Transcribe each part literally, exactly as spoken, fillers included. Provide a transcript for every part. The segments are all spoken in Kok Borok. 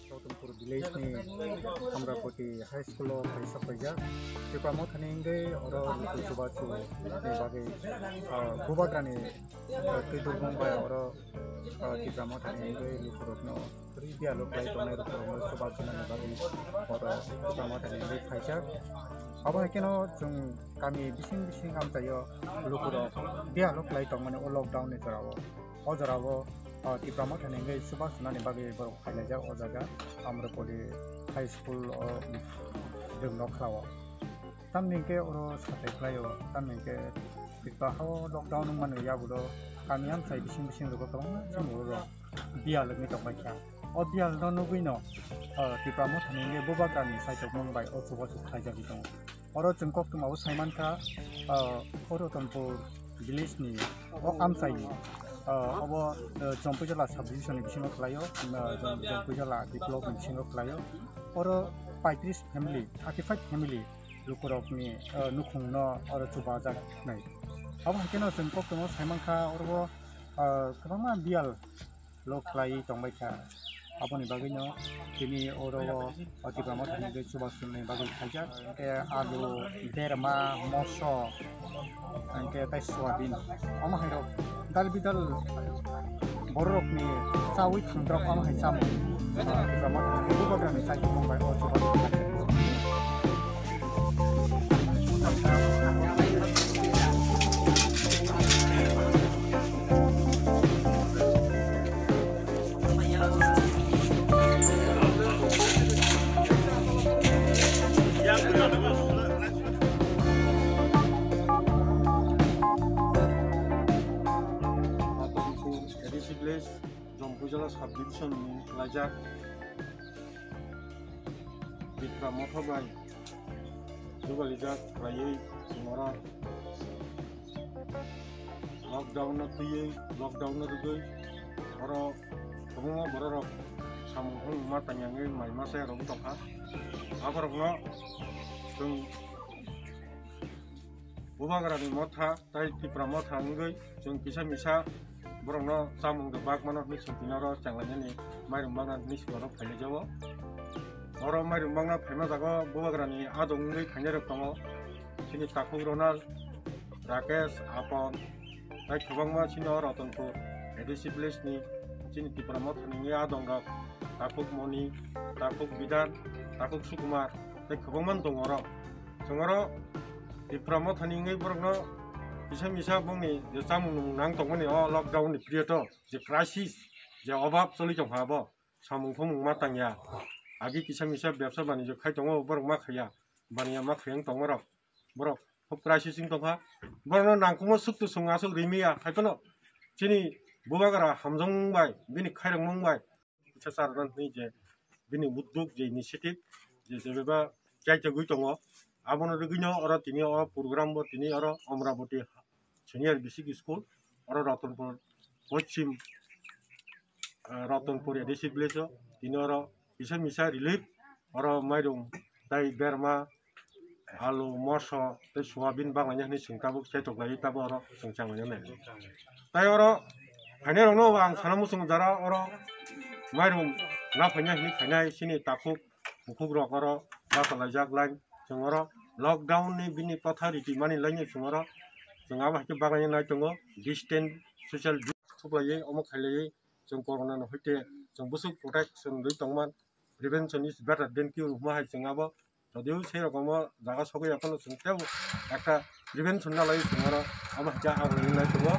Gautampukur village ni Amravati High School o kaisa paijak. Tipra Mothani wngwi oro luku chubachu ni bagwi, ah, bubagrani, ah, twi durgum bai oro, ah, Tipra Mothani wngwi lukurokno rwi biyalo khlai tongnai lukurokno chubachu nani bagwi oro Tipra Mothani wngwi phaijak. Abo hai kheno chwng kami bising bising amchaio lukurok biyalo khlai tongmani o lockdown ni jorao. O jorao, o, Tipra Mothani wngwi chubachu nani bagwi borok phailaijak o jaga Amravati High School o, Dwngnokhla o. Tamni hwnkhe oro satai khlaio, tamni hwnkhe Tripura hao lockdown wngmani yagulo kami amchai bising bising rogo kwbangma chwng rok biyal wngwi tongbaikha. O biyalno nugwino, o, Tipra Mothani wngwi bubagrani saichokmung bai o chubachu khlaijagwi tongo. Oro chwng koktwmao saimankha, ah, o Ratanpur village ni o amchaini, ah, obo, ah, Jampuijala sub division ni bisingo khlaio, ah, Jam-, Jampuijala block ni bisingo khlaio. Oro paitris family, thirty five family lukurokni, ah, nukhungno oro chubajak nai. Abo hai kheno chwng koktwmao saimankha oro, ah, kwbangma biyal lo khlai tongbaikha. Aboni bagwino tini oro o Tipra Mothani wngwi chubachu nani bagwi khaijak. Hwnkhe alu, berma, moso, hwnkhe tei soyabin. Omo hai rok dal bidal bororokni chawi thangdrok omo hai chamung. Tipra Mothani bubagrani chaimung bai o chubachu khaijak. Ratanpur A D C village, Jampuijala sub division ni khlaijak Tipra Motha bai. Jubalijak khlaiwi chwng oro lockdown no twiwi, lockdown no rwgwi oro kwbangma bororok samung hung ma tangya wngwi mai masa rok tongkha. Aborokno chwng Bubagrani Motha tei Tipra Motha wngwi chwng kisa misa borokno chamung rwbak mano hwnwi swngcharno oro chenglainani mairum bagna hwnwi swngcharno phailaijago. Oro mairum bagna phaima jago Bubagrani adong wngwi phainairok tongo. Chini takhuk Ronald, Rakesh, Apon, tei kwbangma chini o Ratanpur A D C village ni chini Tipra Mothani wngwi adongrok takhuk Moni, takhuk Bidan, takhuk Sukumar tei kwbangma tongo oro. Chwng oro Tipra Mothani wngwi borokno kisa misa bongni je chamung nwmung nang tongmani o lockdown ni period o je crisis, je obab choli tongkha abo samung thumung ma tangya. Agi kisa misa bebsa banijyo khai tongo borok ma khaiya, baniya ma khaiya wng tongmarok borok hub crisis wng tongkha. Borokno nangkukma suktu sung aswk rimiya hai phano chini Bubagra hamjakmung bai bini khairokmung bai kisa charwna hwnwi je bini uddog je initiative je jebeba chaitogwi tongo, abono rwgwino oro tini o program bo tini oro Amravati Senior Basic School, oro Ratanpur Poschim, eh, Ratanpur A D C village o tini oro kisa misa relief, oro mairum tei berma, alu, moso tei soyabin banglaina hwnwi chwng tabuk chaitok lai tabuk oro chwng changlaina nai. Tei oro phainairokno ang sana muchungo jara oro mairum na phaina hwnwi phainai chini takhuk bukhuk rok oro bachalaijak lai chwng oro lockdown ni bini kotha riti mani lai chwng oro chwng abo hai khe banglaina nai tongo distance social distance khuklaiwi omo khailaiwi chwng corona no hoite chwng bwswk protection rwi tongman. Prevention is better than cure hwnma hai chwng abo. Jodio sei rokomo jaga sogwi ya phano chwng tebo ekta prevention na lai chwng oro abo hai khe ang nai tongo.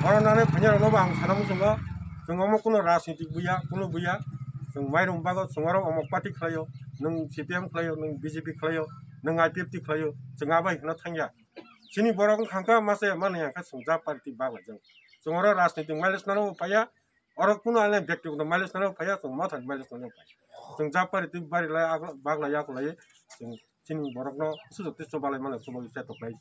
Oro nani phainairokno bo ang sana muchungo chwng omo kuno rajnitik buya, kuno buya. Chwng mairum bago chwng oro omok party khlaio, nwng C P M khlaio, nwng B J P khlaio, nwng I P F T khlaio, chwng abo hai kheno thangya. Chini borok wngkha kha masa mani hwnka chwng jat party twi baglaijak. Chwng oro rajnitik mileage nano phaiya, oro kunu ale byaktigoto mileage nano phaiya, chwng mothani mileage nano phaiya. Chwng jat party twi barilai, baglai yakolai chwng chini borokno sujoto chubalai mano, chubalai se toklai.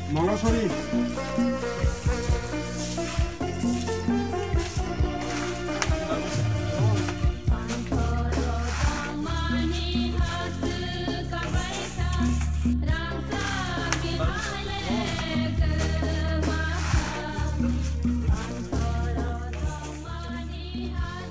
Nolasori.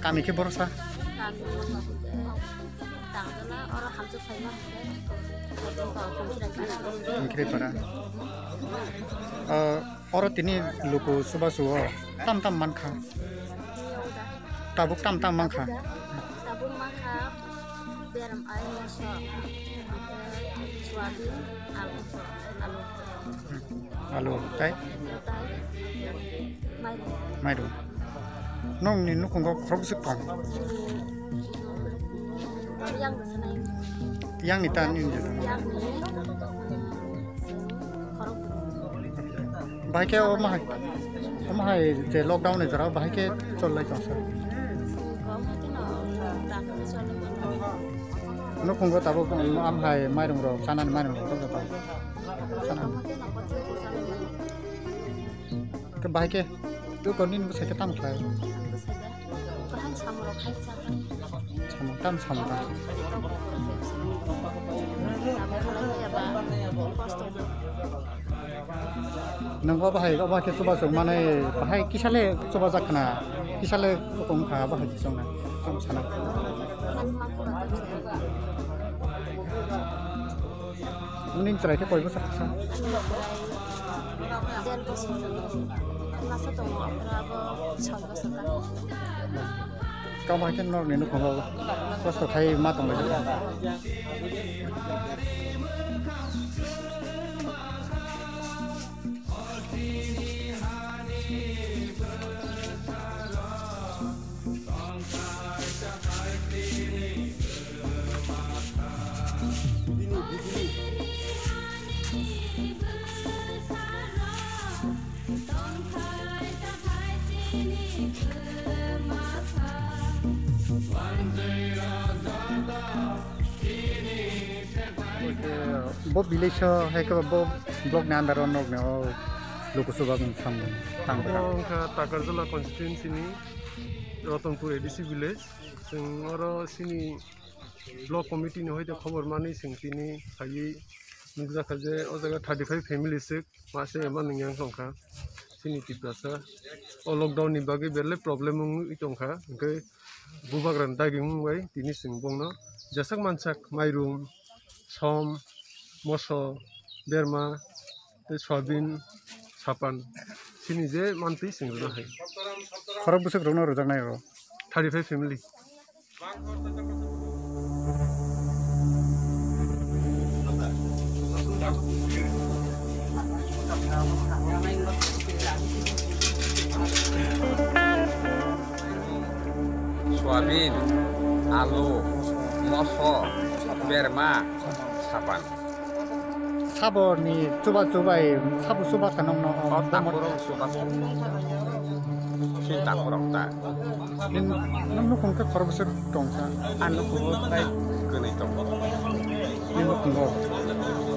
Kami khe borosa. Tangjala, oro hamjwk phaima hwnkhe, Tongkhiripara. O, oro tini luku chubachu o tam tam mankha. Tabuk tam tam mankha. Tabuk mankha, beram ai moso, soyabin, alu, alu. Alu, tai? Tai, mairum. Mairum. Nokni nukhungo khorokbwswk tong? Yang ni ta ni. Yang ni. Bahai khe omo hai, omo hai je lockdown ni jora bahai khe cholai tong sir. Nukhungo tabuk am hai mairum rok, chanani mairum rok tong. Ke bahai ke tu koni nunggu sakhe tam khlai. Kaham samrok khai chakha. Samrok tam samrok. Abo khlai ya ba kosto. Nunggu bahai, bahai ke chuba chuk mane bahai kisale chuba jak khna. Kisale kong kha bahai chuk na. Tam sana. Nini chwrai khe koi bwswk sa? Der bosor. Masa tongo, abo soi bosor ka. Tamo hai khe norokni nukhungo kosto khai ma tonglaijak. Bo village o hai khe bo block ni under o nog ni o luku chuba bung samung tang. Bo wngkha Takarjala constituency ni Ratanpur A D C village. Chwng oro chini block committee ni hoite khobor manwi chwng tini phaiwi nukjakha je o jaga thirty five family swk mase ema nungya wngkha chini Tiprasa. O lockdown ni bagwi belai problem wngwi tongkha, hwnkhe bubagra ni daging wngbai tini chwng bongno jeswk mansak mairum, som, moso, berma, Tei soyabin, sapan, chini je mantwi chwng rwna hai. Khorok bwswk rwno rwjaknai o? Thirty five family. Soyabin, alu, moso, berma, sapan. Saboni chuba chubai, sabo chuba kha nokno. O takhurok chuba kha. Sini takhurok ta. Nini, nini nukhung khe khoroksa tongkha. Ani nukhungo tai kwnwi tongo. Nini nukhungo.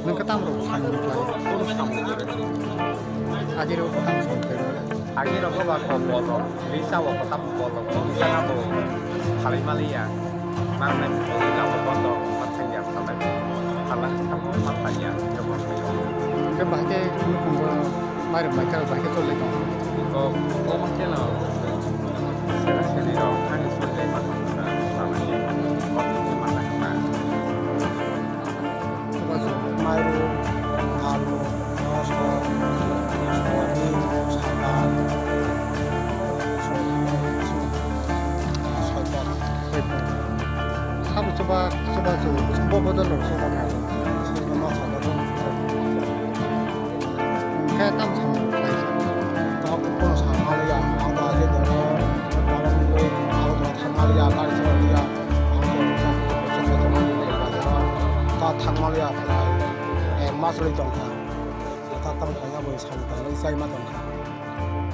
Nwng khe tamrok samung khlai? Kunu samung khlai. Ajirok tam samung khlai. Ajirok ba kok bolrok. Lisa o kota bolrok. Lisa na bo khalai maliya. Marnai bo kota bondo. Mathangya khalai. Khalai khalai mathangya. Khe bahai khe nukhungo. Mairum bai khe, bai khe choli tong. Kok, kok ma kheno, sera seri rok, ani suri dai ma thang kha, lama ni, kok ni ma thang kha. Mairum, alu, moso, soyabin, sapan, soyabin. Sabo chuba, chuba, chuba, bo bodol rok chuba kha. Chuba ma kha, bo. Hwnkhe tam samung khlai sa. Tok kono samaliya, ang ba je doro, tabang oi, ang ba tharmaliya, gari samaliya, ang ba ta tharmaliya khlai, ek mas rwi tongkha. Ta tam khlaiya bo sani tangwi chaima tongkha.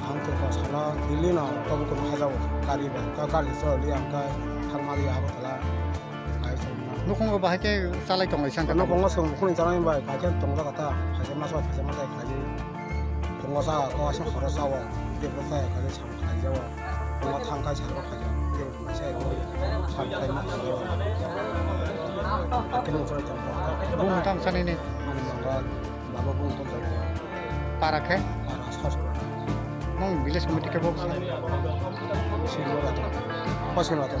Ang khe kok salo Delhi no tabuk kono hajao gari bai, ta gari choli ang khe tharmaliya Agartala. Nukhungo bahai khe chalai tonglai sang khe. Nukhungo swng khuni chalai bai, kha khe tongjak ta, phaisa masa, phaisa masa khlai. Phungo sa, ko aswk khoro sa o, de ko sa khlai sam khlai jao. Phungo thang khai sa ko khlai jao. De ko sa ko sam khlai ma khlai jao. Khe nung choi tong ta. Bung tam sani ni. Ani mangga. Baba bung to jai. Para khe? Para sasro. Nong village committee khe bok sa? Singora to. Pasingora to.